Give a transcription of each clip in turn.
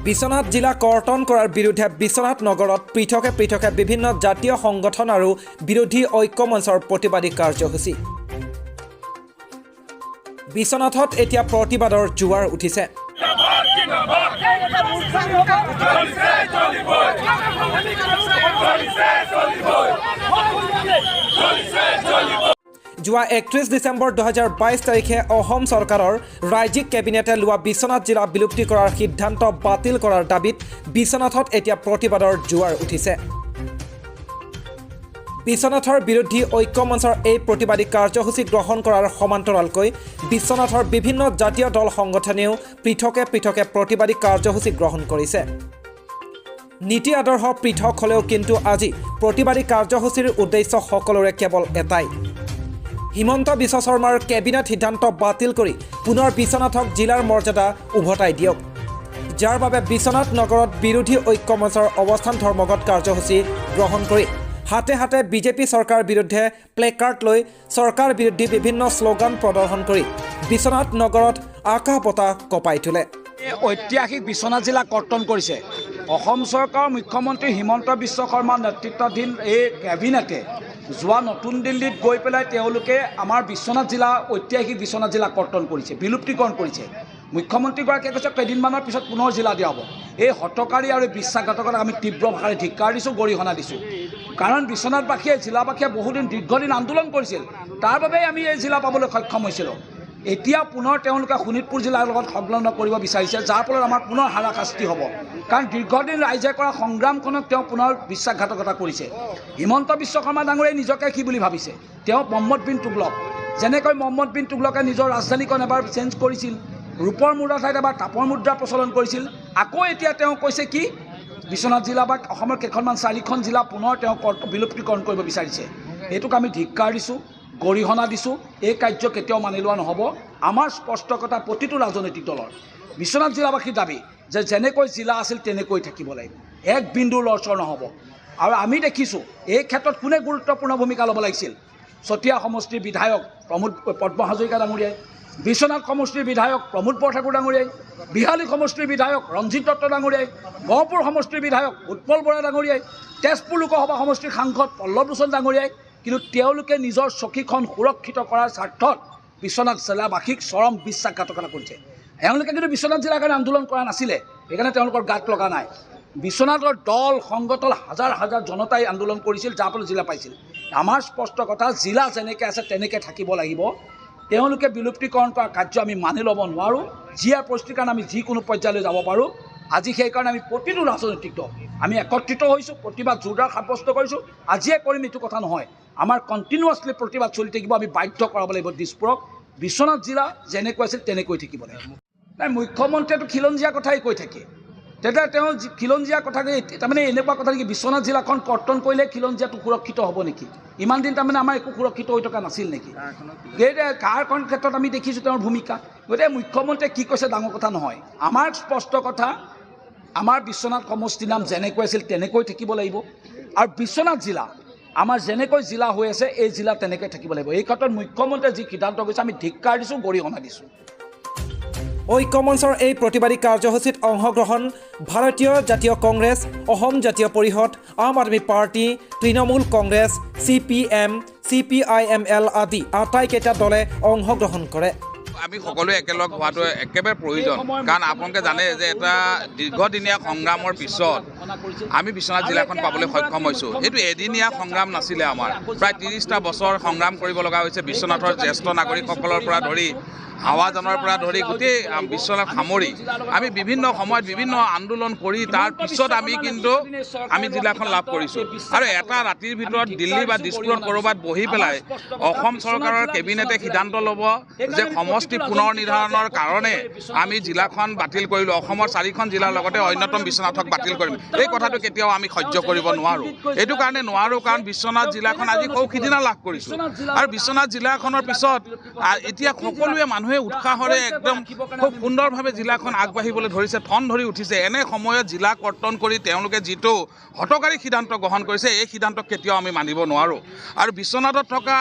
বিশ্বনাথ জিলা কৰ্তন কৰাৰ বিৰুদ্ধে বিশ্বনাথ নগৰত পৃথকে পৃথকে বিভিন্ন জাতীয় সংগঠন আৰু বিৰোধী ঐক্য মঞ্চৰ প্ৰতিবাদী কাৰ্যসূচী। বিশ্বনাথত এতিয়া প্ৰতিবাদৰ জোৱাৰ উঠিছে। যোৱা 31 ডিচেম্বৰ 2022 তাৰিখে অসম চৰকাৰৰ ৰাজ্যিক কেবিনেটে লোৱা বিশ্বনাথ জিলা বিলুপ্তি কৰাৰ সিদ্ধান্ত বাতিল কৰাৰ দাবীত বিশ্বনাথত এতিয়া প্ৰতিবাদৰ জোৱাৰ উঠিছে। বিশ্বনাথৰ বিৰোধী ঐক্য মঞ্চৰ এই প্ৰতিবাদী কাৰ্যসূচী গ্ৰহণ কৰাৰ সমান্তৰালকৈ বিশ্বনাথৰ বিভিন্ন জাতীয় দল সংগঠনেও পৃথকে পৃথকে প্ৰতিবাদী কাৰ্যসূচী গ্ৰহণ কৰিছে। নীতি আদৰ্শ পৃথক হ'লেও কিন্তু আজি প্ৰতিবাদী কাৰ্যসূচীৰ উদ্দেশ্য সকলোৰে কেৱল এটাই, হিমন্ত বিশ্ব শৰ্মাৰ কেবিনেট সিদ্ধান্ত বাতিল কৰি পুনৰ বিশ্বনাথক জিলাৰ মৰ্যাদা উভতাই দিয়ক। যাৰ বাবে বিশ্বনাথ নগৰত বিৰোধী ঐক্য মঞ্চৰ অৱস্থান ধৰ্মঘট কাৰ্যসূচী গ্ৰহণ কৰি হাতে হাতে বিজেপি চৰকাৰৰ বিৰুদ্ধে প্লেকাৰ্ড লৈ চৰকাৰ বিৰোধী বিভিন্ন শ্লোগান প্ৰদৰ্শন কৰি বিশ্বনাথ নগৰত আকাশ বতাহ কঁপাই তোলে। ঐতিহাসিক বিশ্বনাথ জিলা কৰ্তন কৰিছে। অসম চৰকাৰৰ মুখ্যমন্ত্ৰী হিমন্ত বিশ্ব শৰ্মা নেতৃত্বাধীন এই কেবিনেটে যোৱা নতুন দিল্লীত গৈ পেলাই তেওঁলোকে আমাৰ বিশ্বনাথ জিলা, ঐতিহাসিক বিশ্বনাথ জিলা কৰ্তন কৰিছে, বিলুপ্তিকৰণ কৰিছে। মুখ্যমন্ত্ৰীগৰাকীয়ে কৈছে, কেইদিনমানৰ পিছত পুনৰ জিলা দিয়া হ'ব। এই হঠকাৰী আৰু বিশ্বাসঘাতকতাক আমি তীব্ৰ ভাষাৰে ধিক্কাৰ দিছোঁ, গৰিহণা দিছোঁ। কাৰণ বিশ্বনাথবাসীয়ে, জিলাবাসীয়ে বহুদিন, দীৰ্ঘদিন আন্দোলন কৰিছিল, তাৰ বাবেই আমি এই জিলা পাবলৈ সক্ষম হৈছিলোঁ। এতিয়া পুনৰ তেওঁলোকে শোণিতপুৰ জিলাৰ লগত সংলগ্ন কৰিব বিচাৰিছে, যাৰ ফলত আমাৰ পুনৰ হাৰাশাস্তি হ'ব। কাৰণ দীৰ্ঘদিন ৰাইজে কৰা সংগ্ৰামখনক তেওঁ পুনৰ বিশ্বাসঘাতকতা কৰিছে। হিমন্ত বিশ্ব শৰ্মা ডাঙৰীয়াই নিজকে কি বুলি ভাবিছে? তেওঁ মহম্মদ বিন টোগলক। যেনেকৈ মহম্মদ বিন টোগলকে নিজৰ ৰাজধানীখন এবাৰ চেঞ্জ কৰিছিল, ৰূপৰ মুদ্ৰাৰ ঠাইত এবাৰ তাপৰ মুদ্ৰা প্ৰচলন কৰিছিল, আকৌ এতিয়া তেওঁ কৈছে কি, বিশ্বনাথ জিলা বা অসমৰ কেইখনমান চাৰিখন জিলা পুনৰ তেওঁ বিলুপ্তিকৰণ কৰিব বিচাৰিছে। এইটোক আমি ধিক্কাৰ দিছোঁ, গৰিহণা দিছোঁ। এই কাৰ্য কেতিয়াও মানি লোৱা নহ'ব। আমাৰ স্পষ্ট কথা, প্ৰতিটো ৰাজনৈতিক দলৰ, বিশ্বনাথ জিলাবাসীৰ দাবী যে যেনেকৈ জিলা আছিল তেনেকৈ থাকিব লাগিব, এক বিন্দুৰ লৰচৰ নহ'ব। আৰু আমি দেখিছোঁ, এই ক্ষেত্ৰত কোনে গুৰুত্বপূৰ্ণ ভূমিকা ল'ব লাগিছিল? চতিয়া সমষ্টিৰ বিধায়ক প্ৰমোদ পদ্ম হাজৰিকা ডাঙৰীয়াই, বিশ্বনাথ সমষ্টিৰ বিধায়ক প্ৰমোদ বৰঠাকুৰ ডাঙৰীয়াই, বিহালী সমষ্টিৰ বিধায়ক ৰঞ্জিত দত্ত ডাঙৰীয়াই, গহপুৰ সমষ্টিৰ বিধায়ক উৎপল বৰা ডাঙৰীয়াই, তেজপুৰ লোকসভা সমষ্টিৰ সাংসদ পল্লৱ লোচন ডাঙৰীয়াই। কিন্তু তেওঁলোকে নিজৰ চকীখন সুৰক্ষিত কৰাৰ স্বাৰ্থত বিশ্বনাথ জিলাবাসীক চৰম বিশ্বাসঘাতকতা কৰিছে। এওঁলোকে কিন্তু বিশ্বনাথ জিলাৰ কাৰণে আন্দোলন কৰা নাছিলে, সেইকাৰণে তেওঁলোকৰ গাত লগা নাই। বিশ্বনাথৰ দল সংগঠন, হাজাৰ হাজাৰ জনতাই আন্দোলন কৰিছিল, যাৰ ফলত জিলা পাইছিল। আমাৰ স্পষ্ট কথা, জিলা যেনেকৈ আছে তেনেকৈ থাকিব লাগিব। তেওঁলোকে বিলুপ্তিকৰণ কৰা কাৰ্য আমি মানি ল'ব নোৱাৰোঁ। জিলাৰ পৰিস্থিতিৰ কাৰণে আমি যিকোনো পৰ্যায়লৈ যাব পাৰোঁ। আজি সেইকাৰণে আমি প্ৰতিটো ৰাজনৈতিক দল আমি একত্ৰিত হৈছোঁ, প্ৰতিবাদ জোৰদাৰ সাব্যস্ত কৰিছোঁ। আজিয়ে কৰিম এইটো কথা নহয়, আমাৰ কণ্টিনিউৱাছলি প্ৰতিবাদ চলি থাকিব। আমি বাধ্য কৰাব লাগিব দিছপুৰক, বিশ্বনাথ জিলা যেনেকৈ আছিল তেনেকৈ থাকিব লাগিব। নাই, মুখ্যমন্ত্ৰীয়েতো খিলঞ্জীয়া কথাই কৈ থাকে। তেতিয়া তেওঁ খিলঞ্জীয়া কথাকে তাৰমানে এনেকুৱা কথা নেকি, বিশ্বনাথ জিলাখন কৰ্তন কৰিলে খিলঞ্জীয়াটো সুৰক্ষিত হ'ব নেকি? ইমান দিন তাৰমানে আমাৰ একো সুৰক্ষিত হৈ থকা নাছিল নেকি? গতিকে কাৰখন ক্ষেত্ৰত আমি দেখিছোঁ তেওঁৰ ভূমিকা। গতিকে মুখ্যমন্ত্ৰীয়ে কি কৈছে ডাঙৰ কথা নহয়। আমাৰ স্পষ্ট কথা, আমাৰ বিশ্বনাথ সমষ্টিৰ নাম যেনেকৈ আছিল তেনেকৈ থাকিব লাগিব আৰু বিশ্বনাথ জিলা আমাৰ যেনেকৈ জিলা হৈ আছে, এই জিলা তেনেকৈ থাকিব লাগিব। এই ক্ষেত্ৰত মুখ্যমন্ত্ৰীয়ে যি সিদ্ধান্ত গৈছে, আমি ধিক্কাৰ দিছোঁ, গৰিহণা দিছোঁ। ঐক্য মঞ্চৰ এই প্ৰতিবাদী কাৰ্যসূচীত অংশগ্ৰহণ ভাৰতীয় জাতীয় কংগ্ৰেছ, অসম জাতীয় পৰিষদ, আম আদমি পাৰ্টী, তৃণমূল কংগ্ৰেছ, চিপিএম, চিপিআইএমএল আদি আটাইকেইটা দলে অংশগ্ৰহণ কৰে। আমি সকলোৱে একেলগ হোৱাটো একেবাৰে প্ৰয়োজন। কাৰণ আপোনালোকে জানে যে এটা দীৰ্ঘদিনীয়া সংগ্ৰামৰ পিছত আমি বিশ্বনাথ জিলাখন পাবলৈ সক্ষম হৈছোঁ। এইটো এদিনীয়া সংগ্ৰাম নাছিলে আমাৰ, প্ৰায় 30টা বছৰ সংগ্ৰাম কৰিব লগা হৈছে। বিশ্বনাথৰ জ্যেষ্ঠ নাগৰিকসকলৰ পৰা ধৰি, হাৱাজানৰ পৰা ধৰি, গোটেই বিশ্বনাথ সামৰি আমি বিভিন্ন সময়ত বিভিন্ন আন্দোলন কৰি তাৰ পিছত আমি কিন্তু আমি জিলাখন লাভ কৰিছোঁ। আৰু এটা ৰাতিৰ ভিতৰত দিল্লী বা দিছপুৰত ক'ৰবাত বহি পেলাই অসম চৰকাৰৰ কেবিনেটে সিদ্ধান্ত ল'ব যে সমষ্টি পুনৰ নিৰ্ধাৰণৰ কাৰণে আমি জিলাখন বাতিল কৰিলোঁ, অসমৰ চাৰিখন জিলাৰ লগতে অন্যতম বিশ্বনাথক বাতিল কৰিম, এই কথাটো কেতিয়াও আমি সহ্য কৰিব নোৱাৰোঁ। এইটো কাৰণে নোৱাৰোঁ, কাৰণ বিশ্বনাথ জিলাখন আজি সৌ সিদিনা লাভ কৰিছোঁ আৰু বিশ্বনাথ জিলাখনৰ পিছত এতিয়া সকলোৱে মানুহে উৎসাহৰে একদম খুব সুন্দৰভাৱে জিলাখন আগবাঢ়িবলৈ ধৰিছে, ঠন ধৰি উঠিছে। এনে সময়ত জিলা কৰ্তন কৰি তেওঁলোকে যিটো হঠকাৰী সিদ্ধান্ত গ্ৰহণ কৰিছে, এই সিদ্ধান্ত কেতিয়াও আমি মানিব নোৱাৰোঁ। আৰু বিশ্বনাথত থকা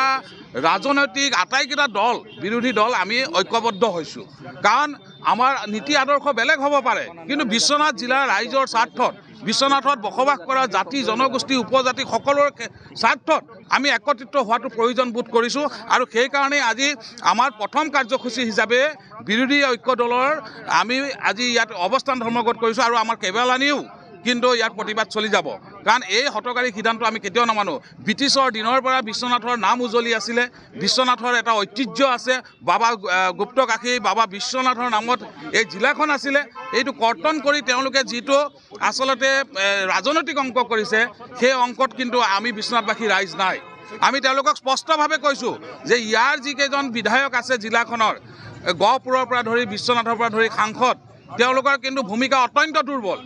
ৰাজনৈতিক আটাইকেইটা দল, বিৰোধী দল, আমি ঐক্যবদ্ধ হৈছোঁ, কাৰণ আমাৰ নীতি আদৰ্শ বেলেগ হ'ব পাৰে, কিন্তু বিশ্বনাথ জিলাৰ ৰাইজৰ স্বাৰ্থত, বিশ্বনাথত বসবাস কৰা জাতি জনগোষ্ঠী উপজাতি সকলোৰে স্বাৰ্থত আমি একত্ৰিত হোৱাটো প্ৰয়োজন বোধ কৰিছোঁ। আৰু সেইকাৰণেই আজি আমাৰ প্ৰথম কাৰ্যসূচী হিচাপে বিৰোধী ঐক্য দলৰ আমি আজি ইয়াত অৱস্থান ধৰ্মঘট কৰিছোঁ। আৰু আমাৰ কেইবালানিও কিন্তু ইয়াত প্ৰতিবাদ চলি যাব, কাৰণ এই হঠকাৰী সিদ্ধান্ত আমি কেতিয়াও নামানো। ব্ৰিটিছৰ দিনৰ পৰা বিশ্বনাথৰ নাম উজলি আছিলে, বিশ্বনাথৰ এটা ঐতিহ্য আছে, বাবা গুপ্তকাশী বাবা বিশ্বনাথৰ নামত এই জিলাখন আছিলে। এইটো কৰ্তন কৰি তেওঁলোকে যিটো আচলতে ৰাজনৈতিক অংক কৰিছে, সেই অংকত কিন্তু আমি বিশ্বনাথবাসী ৰাইজ নাই। আমি তেওঁলোকক স্পষ্টভাৱে কৈছোঁ যে ইয়াৰ যিকেইজন বিধায়ক আছে জিলাখনৰ, গহপুৰৰ পৰা ধৰি বিশ্বনাথৰ পৰা ধৰি সাংসদ, তেওঁলোকৰ কিন্তু ভূমিকা অত্যন্ত দুৰ্বল।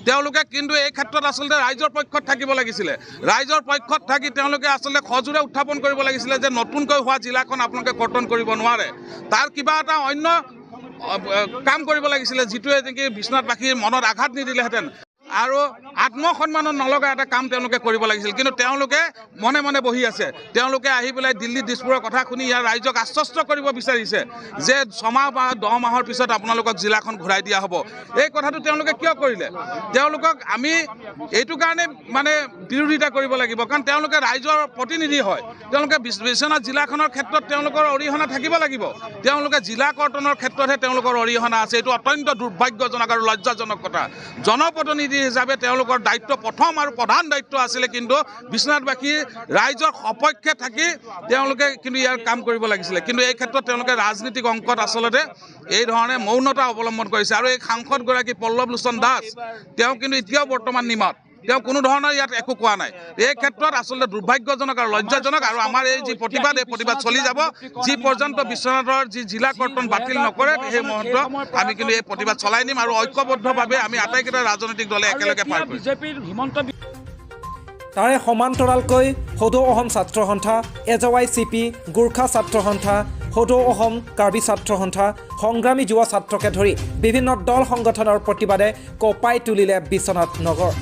তেওঁলোকে কিন্তু এই ক্ষেত্ৰত আচলতে ৰাইজৰ পক্ষত থাকিব লাগিছিলে। ৰাইজৰ পক্ষত থাকি তেওঁলোকে আচলতে সজোৰে উত্থাপন কৰিব লাগিছিলে যে নতুনকৈ হোৱা জিলাখন আপোনালোকে কৰ্তন কৰিব নোৱাৰে। তাৰ কিবা এটা অন্য কাম কৰিব লাগিছিলে, যিটোৱে নেকি বিশ্বনাথবাসীৰ মনত আঘাত নিদিলেহেঁতেন আৰু আত্মসন্মানত নলগা এটা কাম তেওঁলোকে কৰিব লাগিছিল। কিন্তু তেওঁলোকে মনে মনে বহি আছে। তেওঁলোকে আহি পেলাই দিল্লী দিছপুৰৰ কথা শুনি ইয়াৰ ৰাইজক আশ্বস্ত কৰিব বিচাৰিছে যে 6 মাহ বা 10 মাহৰ পিছত আপোনালোকক জিলাখন ঘূৰাই দিয়া হ'ব। এই কথাটো তেওঁলোকে কিয় কৰিলে? তেওঁলোকক আমি এইটো কাৰণে মানে বিৰোধিতা কৰিব লাগিব, কাৰণ তেওঁলোকে ৰাইজৰ প্ৰতিনিধি হয়। তেওঁলোকে বিশ্বনাথ জিলাখনৰ ক্ষেত্ৰত তেওঁলোকৰ অৰিহণা থাকিব লাগিব। তেওঁলোকে জিলা কৰ্তনৰ ক্ষেত্ৰতহে তেওঁলোকৰ অৰিহণা আছে। এইটো অত্যন্ত দুৰ্ভাগ্যজনক আৰু লজ্জাজনক কথা। জনপ্ৰতিনিধি হিচাপে তেওঁলোকৰ দায়িত্ব প্ৰথম আৰু প্ৰধান দায়িত্ব আছিলে কিন্তু বিশ্বনাথবাসী ৰাইজৰ সপক্ষে থাকি তেওঁলোকে কিন্তু ইয়াৰ কাম কৰিব লাগিছিলে। কিন্তু এই ক্ষেত্ৰত তেওঁলোকে ৰাজনীতিক অংকত আচলতে এই ধৰণে মৌনতা অৱলম্বন কৰিছে। আৰু এই সাংসদগৰাকী পল্লৱ লোচন দাস, তেওঁ কিন্তু এতিয়াও বৰ্তমান নিমাত, তেওঁ কোনো ধৰণৰ ইয়াত একো কোৱা নাই। এই ক্ষেত্ৰত আচলতে দুৰ্ভাগ্যজনক আৰু লজ্জাজনক। আৰু আমাৰ এই যি প্ৰতিবাদ, এই প্ৰতিবাদ চলি যাব যি পৰ্যন্ত বিশ্বনাথৰ যি জিলা কৰ্তন বাতিল নকৰে, সেই মুহূৰ্তত আমি কিন্তু এই প্ৰতিবাদ চলাই নিম। আৰু ঐক্যবদ্ধভাৱে আমি আটাইকেইটা ৰাজনৈতিক দলে একেলগে পাৰ কৰিম। বিজেপিৰ হিমন্ত তাৰে সমান্তৰালকৈ সদৌ অসম ছাত্ৰ সন্থা, এজৱাইচিপি, গোৰ্খা ছাত্ৰ সন্থা, সদৌ অসম কাৰ্বি ছাত্ৰ সন্থা, সংগ্ৰামী যুৱ ছাত্ৰকে ধৰি বিভিন্ন দল সংগঠনৰ প্ৰতিবাদে কঁপাই তুলিলে বিশ্বনাথ নগৰ।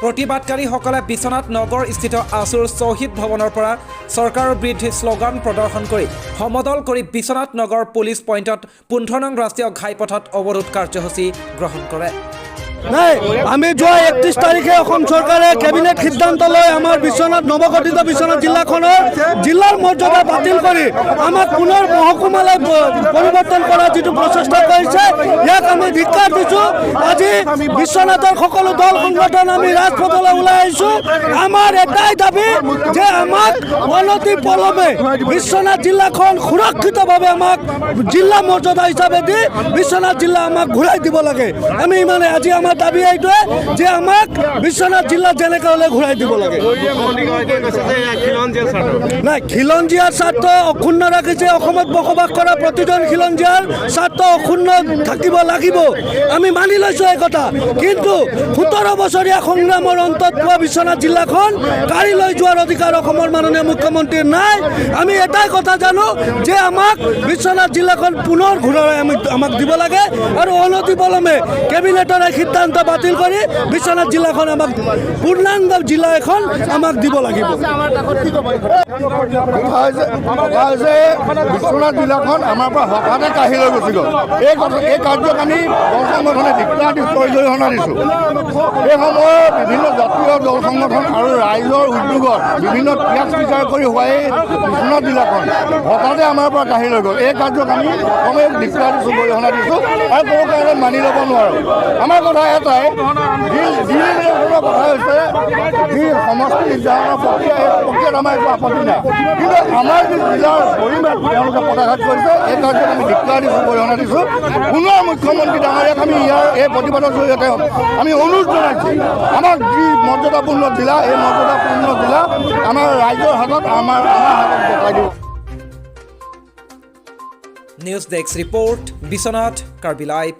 প্ৰতিবাদকাৰীসকলে বিশ্বনাথ নগৰ স্থিত আছুৰ শ্বহীদ ভৱনৰ পৰা চৰকাৰৰ বিৰুদ্ধে শ্লোগান প্ৰদৰ্শন কৰি সমদল কৰি বিশ্বনাথ নগৰ পুলিচ পইণ্টত 15 নং ৰাষ্ট্ৰীয় ঘাইপথত অৱৰোধ কাৰ্যসূচী গ্ৰহণ কৰে। নাই, আমি যোৱা 31 তাৰিখে অসম চৰকাৰে কেবিনেট সিদ্ধান্ত লৈ আমাৰ বিশ্বনাথ, নৱগঠিত বিশ্বনাথ জিলাখনৰ জিলাৰ মৰ্যাদা বাতিল কৰি আমাক পুনৰ মহকুমালৈ পৰিৱৰ্তন কৰাৰ যিটো প্ৰচেষ্টা কৰিছে, ইয়াক আমি ধিক্কাৰ দিছোঁ। আজি বিশ্বনাথৰ সকলো দল সংগঠন আমি ৰাজপথলৈ ওলাই আহিছোঁ। আমাৰ এটাই দাবী যে আমাক অনতি পলমে বিশ্বনাথ জিলাখন সুৰক্ষিতভাৱে আমাক জিলা মৰ্যাদা হিচাপে দি বিশ্বনাথ জিলা আমাক ঘূৰাই দিব লাগে। আমি ইমানে আজি আমাৰ দাবী এইটোৱে যে আমাক বিশ্বনাথ জিলা যেনেকৈ হ'লে ঘূৰাই দিব লাগে। নাই, খিলঞ্জীয়াৰ স্বাৰ্থ অক্ষুণ্ণ ৰাখিছে। অসমত বসবাস কৰা প্ৰতিজন খিলঞ্জীয়াৰ স্বাৰ্থ অক্ষুণ্ণ থাকিব লাগিব, আমি মানি লৈছোঁ এই কথা। কিন্তু 17 বছৰীয়া সংগ্ৰামৰ অন্তত পোৱা বিশ্বনাথ জিলাখন কাঢ়ি লৈ যোৱাৰ অধিকাৰ অসমৰ মাননীয় মুখ্যমন্ত্ৰীৰ নাই। আমি এটাই কথা জানো যে আমাক বিশ্বনাথ জিলাখন পুনৰ ঘূৰাই আমাক দিব লাগে আৰু অনতিপলমে কেবিনেটৰ এই সিদ্ধান্ত বাতিল কৰি বিশ্বনাথ জিলাখন আমাক পূৰ্ণাংগ জিলা এখন আমাক দিব লাগিব। কথা হৈছে বিশ্বনাথ জিলাখন আমাৰ পৰা হঠাতে কাঢ়ি লৈ গুচি গ'ল। এই কথা, এই কাৰ্যক আমি দল সংগঠনে ধিক্কাৰ দিছোঁ, গৰিহণা দিছোঁ। এই সময়ত বিভিন্ন জাতীয় দল সংগঠন আৰু ৰাইজৰ উদ্যোগত বিভিন্ন ত্যাগ স্বীকাৰ কৰি হোৱা এই বিশ্বনাথ জিলাখন হঠাতে আমাৰ পৰা কাঢ়ি লৈ গ'ল। এই কাৰ্যক আমি প্ৰথমে ধিক্কাৰ দিছোঁ, গৰিহণা দিছোঁ আৰু কোনো কাৰণত মানি ল'ব নোৱাৰোঁ। আমাৰ কথা এটাই, যি ডিলিমিটেশ্যনৰ কথা হৈছে, যি সমষ্টি নিৰ্ধাৰণৰ প্ৰক্ৰিয়া, এই প্ৰক্ৰিয়াত আমাৰ একো আপত্তি নাই। কিন্তু আমাৰ যি জিলাৰ গৰিমাক তেওঁলোকে পদাঘাত কৰিছে, এই কাৰ্যত আমি ধিক্কাৰ দিছোঁ, গৰিহণা দিছোঁ। পুনৰ মুখ্যমন্ত্ৰী ডাঙৰীয়াক আমি ইয়াৰ এই প্ৰতিবাদৰ জৰিয়তে আমি অনুৰোধ জনাইছোঁ, আমাক যি মৰ্যাদাপূৰ্ণ জিলা, এই মৰ্যাদাপূৰ্ণ জিলা আমাৰ ৰাইজৰ হাতত, আমাৰ হাতত গতাই দিব। News desk report, Biswanath, Karbi live.